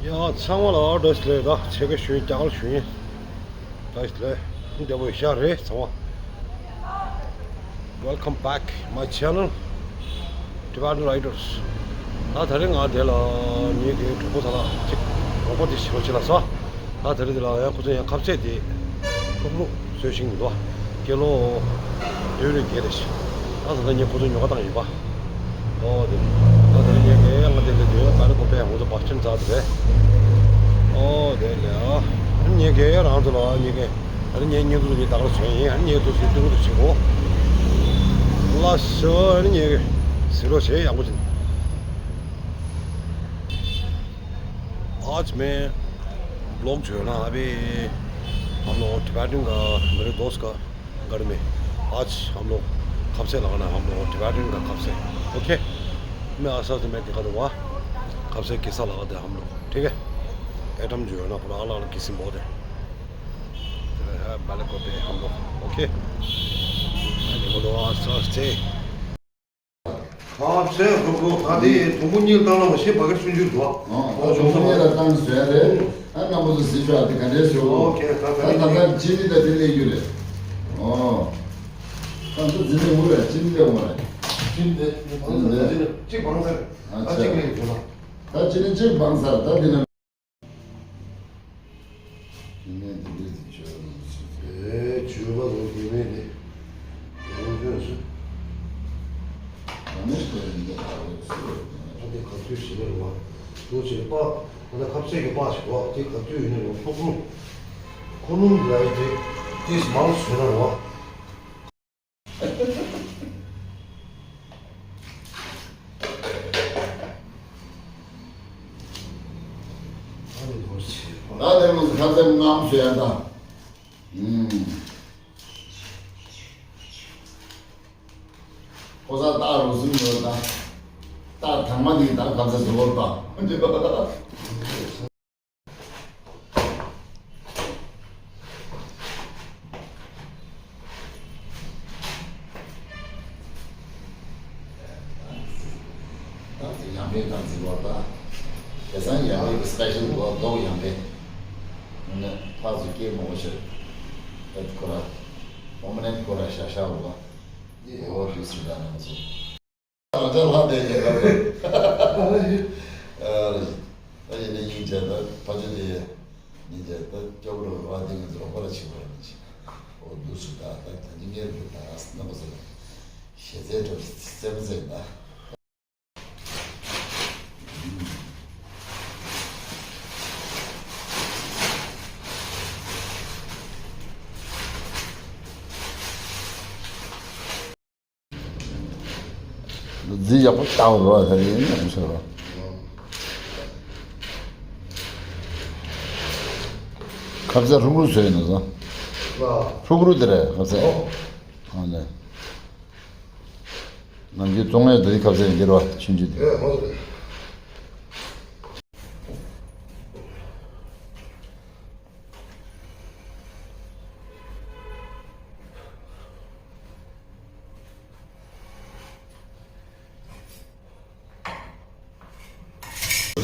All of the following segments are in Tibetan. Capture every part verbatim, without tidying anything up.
ཡ་ཚང་མ་ལ་བཀྲ་ཤིས་བདེ་ལེགས། ད་ཆེ་གེ་ཞུ་ཡིན། རྒྱ་གར་ཞུ་ཡིན། བཀྲ་ཤིས་བདེ་ལེགས། བདེ་པོ་ཡོད་ཤག་རེད་ཚང་མ། Welcome back my channel Tibetan Riders. ད་ད་རེས་ང་དེ་ལ་ངེད་ཀྱི་གྲོགས་པོ་ཚ་ལ་ཅིག་གྲོགས་པོ་དེ་ཞིག་ལ་ཕྱི་ལ་སོ། ད་ད་རེས་དེ་ལ་ཡང་ཁོ་ཚོ་ཡང་ཁ་ཟས་དེ་ཕྲུག་ལུག་བཟོས་ཤིང་འདུག་སྐྱེ་ལོ་བདུན་རེ་བརྒྱད་རེ་ཞིག་ད་ད་ལྟ་ངས་ཁོ་ཚོ་ཉོ་ག་བཏང་ཡོད་པ། ཨོ་དེ་ད་ད་རེས་ངེད་ཀྱི་ང་དེ་ལ་དེ་ད་རེས་ཁོ་པས་ང་ཚོ་བག་ཆེན་ཚ་དེ་རེད། ཨོ་དེ་ལ་ཨ་ངེད་ཀྱི་རང་ཚོ་ལ་ངེད་ཀྱི་ད་ནི་ངའི་བརྙན་ཐུང་འདི་དག་ལ་བྱོན་ཡིན། ཨ་ནི་ངའི་ཐུགས་སུ་ཏུ་རུ་དུ་བྱེད་གོ་ལ་ཤོ། ཨ་ནི་ངའི་ཟི་རོ་བྱེད་ཡག་པོ་ཅིག आज मैं ब्लॉग जो है ना, अभी हम लोग टिबेटन का, मेरे दोस्त का घर में आज हम लोग खपसे लगाना है, हम लोग टिबेटन का खपसे। ओके, मैं आस्ता आस्ता मैं दिखा दूंगा खपसे कैसा लगाते हैं हम लोग। ठीक है, आइटम जो है ना पूरा अलग अलग किस्म बहुत है। है बालक होते हैं हम लोग। ओके, वो तो आज से ཁ་ཟས་ཧྲུག་ཧྲུག་ད་དེ་དུམ་བུ་གཉིས་བཏང་ན་མ་ཤེས་བ་གི་ཆུང་ཆུང་འདུག་ཨ་དུམ་བུ་གཉིས་ལ་བཏང་བཟོས་རེད། ཨ་རྣམ་པ་ཚོ་གཟིགས་ཤོག་ཨ་དེ་ག་འདྲས་བཟོས་འོ་ཁེ་ད་ད་ད་ད་ད་ཅི་ནི་ད་དེ་ལས་རྒྱུ་རེད། ཨོ། ད་ད་འཛིན་ནས་འོང་རེད། ཅི་ནི་ལས་འོང་རེད། ཅི་ནི་ལས་འོང་རེད། ཅི་ནི་ལས་གཅིག་བང་ཚར། ཨ་ད་ཅིག་ལས་འོང་ལ། ད་ཅི་ནི་གཅིག་བང་ཚར། ད་དེ་ན། དེ་ནས་འདི་འདྲས་ཀྱི་ཆོས་ལ་ནང་བཞིན། ཨེ་ཆོས་པ་ཚོ་དེ་ནས་དེ་ཡང་ཁྱོད་སུ། ད་ནི་དེ་འདི་ལྟ་བུ་སུ་རེད། ཨ་དེ་ག་དུས་ཞིག་ལ་རུ་བ་དུ་ཆེ་པ་ང་ད་ཁ་ཟས་ཀྱི་པ་ཞིག་བ་དེ་ག་དུས་ཡིན་ན་ཡང་ཐོག་ལུང་ཁོ་ལུང་ལ་ཡི་དེ་དེ་མང་སུ་ན་རུ་བ། ད་དེ་མོ་ཁ་ཟས་མངམ་ཟོས་ཡ་ད། ཨུམ། ཁོ་ས་རྟགས་རུ་ཟིན་ཡོད་ད། རྟགས་དང་མ་ནི་ད་ཁ་ཟས་ཟོ་བ་ད། ད་ཡང་པའི་ཏང་ཙི་ལོར་ད། དེ་སང་ཡང་པའི་གི་སི་པེ་ཤལ་ལོར་ཏོག་ཡང་པའི། ནི་ཕག་ཚོ་སྐྱེས་མོ་ཤེར། ཨེ་ཁོ་ར། ཨོ་མ་ནེ་ཁོ་ར་ཤ་ཤ་བ། ཨེ་ཧོ་རི་སི་ད་ནང་ཚོ། ང་ཚོ་ལྷ་དེ་ཡིན་ལ་རེད། ཨ་རེད། ད་ཡིན་ན་སྙིང་རྗེ་ད་ཕ་ཆོས་དེ་ཡིན། སྙིང་རྗེ་ད་སྐྱོབ་རོགས་རོགས་དེ་ང་ཚོ་ཧོ་ལ་ཆེ་བ་རེད། ཨོ་འདུག་སུ་ད་ད་ད་ཉིན་ངེར་འདུག་ད་རྣམ་པ་ཚོ་ལ་ཞེ་ཚད་འགྲོ་སེམས་ཚེ་ད། རྫི་ཡག་པོ་བཏང་རོགས་ཟེར་ཡིན་ནམ་ཟེར་རོ། ཁ་ཟས་ཧྲུག་ཧྲུག་བཟོས་ཡིན་ཟེར། ཧྲུག་ཧྲུག་དེ་རེད་ཁ་ཟས། ཨོ་ལེ། ནམ་རྒྱུན་བཙོང་ཡས་དེ་ཁ་ཟས་ཡིན་གྱི་རོ་ཆུང་ཆུང་དེ།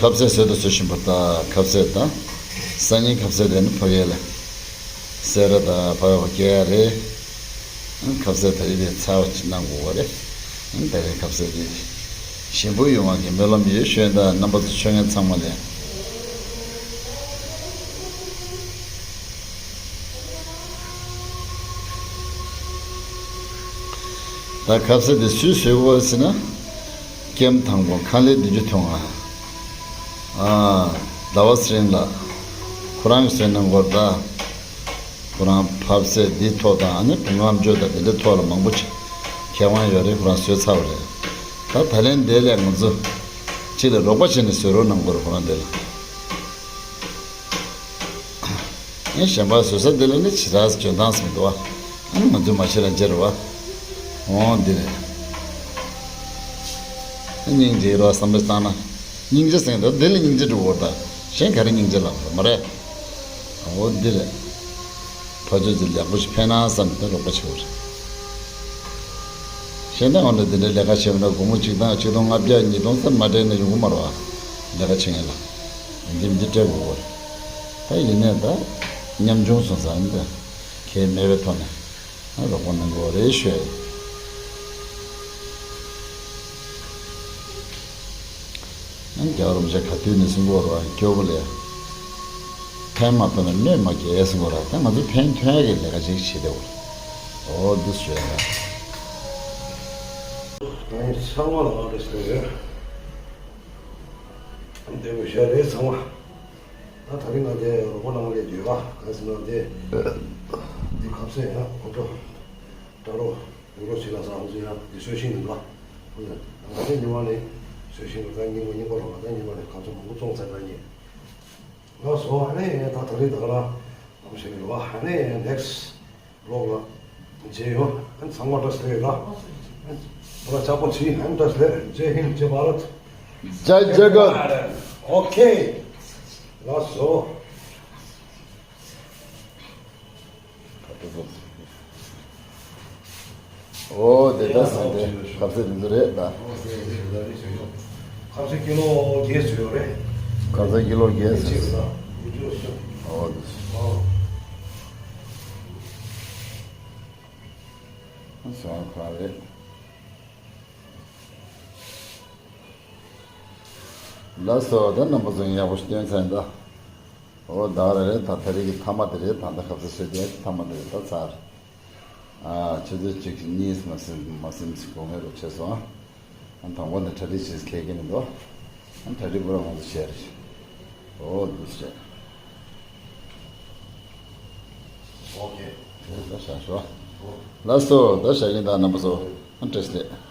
ཁ་ཟས་བཟོས་དང་བཟོ་བཞིན་པ་དང་ཁ་ཟས་དང་། སང་ཉིན་ཁ་ཟས་དེ་ནི་ཕ་གི་ལ། སེ་ར་དང་ཕ་གི་ཕ་སྐྱེལ་ཡ་རེད། ཁ་ཟས་དེ་རིགས་དེ་ཚར་བ་ཅིག་གནང་དགོས་པ་རེད། དེ་རིང་ཁ་ཟས་དེ། ཞིམ་པོ་ཡོང་བ་གི་སྨོན་ལམ་ཡོད་ཞུ་ཡིན། ད་རྣམ་པ་ཚོ་ཆོས་ངན་ཚང་མ་ལ། ད་ཁ་ཟས་དེ་སུས་བཟོས་དགོས་ཟེར་ན། ཀེམ་དང་པོ་ཁང་ལས་བདུན་ཅུ་ཐོན་ང་། ཨ། ཟླ་བ་ཚེ་རིང་ལགས། ཁོ་རང་གིས་བཟོས་གནང་དགོས་ད། ཁོ་རང་ཕབ་ཚད་འདི་ཐོག་དང་ཨ་ནི་བུ་ངམ་ཅོ་དང་དེ་འདྲའི་ཐོག་ལ་མང་པོ་ཅིག་མཁས་དབང་ཡོད་རེད། ཁོ་རང་བཟོས་ཚར་བ་རེད། ད་ད་ལན་དེ་ལས་ང་ཚོ་གཅིག་ལ་རོགས་པ་བྱས་ནས་བཟོ་རོགས་གནང་དགོས་རེད་ཁོ་རང་དེ་ལ། ཨེ་གཞན་པ་བཟོ་ས་འདི་ལ་ནི་ཇི་ལྟར་འཇོན་ཐང་ཟེར་མི་འདུག་བ། ཨ་ནི་ང་ཚོས་མ་ཤེས་ར་འཇེར་བ། འོང་འདི་རེད། ཨ་སྙིང་རྗེ་རོ་བསམ་བློ་བཏང་ན། སྙིང་རྗེ་ཟེར་འདུག་འདི་ལ་སྙིང་རྗེ་འགྲོ་བོར་ད། གཞན་ག་རེ་སྙིང་རྗེ་ལབ་དགོས་མ་རེད། འོ་འདི་རེད། ཕ་ཆོས་ཚོ་ལེགས་པོ་ཞིག་ཕན་ན་བསམ་ནས་རོགས་པ་བྱེད་བོར། གཞན་ད་འོ་འདྲ་འདི་འདྲའི་ལས་ཀ་བྱེད་བ་ན་སྒོར་མོ་གཅིག་དང་ཆིག་སྟོང་ལྔ་བརྒྱ་ཉིས་སྟོང་ཙམ་མ་སྤྲད་ན་ཡོང་གི་མ་རེད་བ། ལས་ཀ་བྱེད་མཁན་ལ། འདི་འདི་སྤྲད་དགོས་པ་རེད། ད་ཡིན་ནའི་ད་ཉམ་ཆུང་སོང་ཙང་འདི་ཁེ་མེད་པའི་ཐོག་ནས་ཨ་རོགས་པ་གནང་དགོས་རེད་ཤོད། ཨ་རྒྱ་གར་རོམ་ཆ་ག་དུས་ནས་གསུང་གི་ཡོད་རེད་བ། སྐྱོ་པོ་ལ་ཡ། ཕན་མ་ཐོགས་ན་གནོད་མ་སྐྱེལ་གསུང་གི་ཡོད་རེད། ད་ང་ཚོ་ཕན་ཐོགས་ཡ་གི་ལས་ཀ་ཅིག་བྱེད་བསྡད་ཡོད་རེད། འོ་འདི་བཟོས་ན། ད་ཡིན་ཚང་མ་ལ་ང་འདྲ་ཟེར་ཡོད། བདེ་མོ་བཞག་རེད་ཚང་མ། ད་དེ་རིང་ང་འདི་རོགས་པ་གནང་སླེབས་ཡོད་པ། ག་རེ་ཟེར་ན་འདི། འདི་ཁ་ཟས་ཡང་གོ་འགྲོ། དྲ་རོགས་ཡུ་རོ་ཕྱི་ལ་ས་ང་ཚོ་ཡང་འདི་གསོལ་ཤིང་རེད་པ། ང་ཚོ་ཉི་མ་ནས་གསོལ་ཤིང་རེད། ད་རྙིང་པ་རྙིང་པ་རོགས་ལ། ད་ཉི་མ་ནས་ག་ཚོད་མང་པོ་བཙོང་ཚར་ད་ཉེ། ལགས་སོ། ཨ་ནི་ད་དེ་རིང་ད་ག་རང་ལམ་ཞིག་རེད་པ། ཨ་ནི་ནེག་སི་ལོག་ལ་མཇལ་ཡོང་། ཨ་ནི་ཚང་མ་བཀྲ་ཤིས་བདེ་ལེགས། ཨ་ནི་ལྕགས་པོ་ཆེ། ཨ་ནི་བཀྲ་ཤིས་བདེ་ལེགས། ཇེ་ཧིན། ཇེ་བྷ་རད། ཇེ་ཇེ་གར། ཨོ་ཁེ། ལགས་སོ། ཨོ་དེ་ལྟ་སོང་། དེ་ཁ་ཟས་དེ་ཚོ་རེད་ད། ཁ་ཟས་ཀི་ལོ་བརྒྱད་ཙམ་ཡོད་རེད། ཁ་ཟས་ཀི་ལོ་བརྒྱད་ཙམ། ཨོ་དེ། ཨོ། སོང་ཁ་རེད། ལགས་སོ། ད་རྣམ་པ་ཚོ་ཡག་པོ་ཞིག་སྟོན་ཚར་ཡིན་ད། ཨོ་ད་རེད་རེད། ད་དེ་རིང་གི་མཐའ་མ་དེ་རེད། ད་ད་ཁ་ཟས་བཟོས་དེ་མཐའ་མ་དེ་རེད། ད་ཚར། ཨ་ཆུ་ཚོད་གཅིག་གཉིས་མ་ཟིན་མ་ཟིན་ཞིག་གོང་ངེས་རུ་ཆེ་སོང་། ཨ་དང་པོ་ནས་གྲ་སྒྲིག་བྱེད་ཁེལ་གི་མི་འདུག་ཨ་གྲ་སྒྲིག་པུ་ར་ང་ཚོ་བྱས་རེད། ཨོ་འདུག་སེ་རེད། ཨོ་ཁེ། ད་བཞག་ཤོག་ལགས་སོ། ད་བཞག་གིན་ད་རྣམ་པ་ཚོ། ཨ་བཀྲ་ཤིས་བདེ་ལེགས།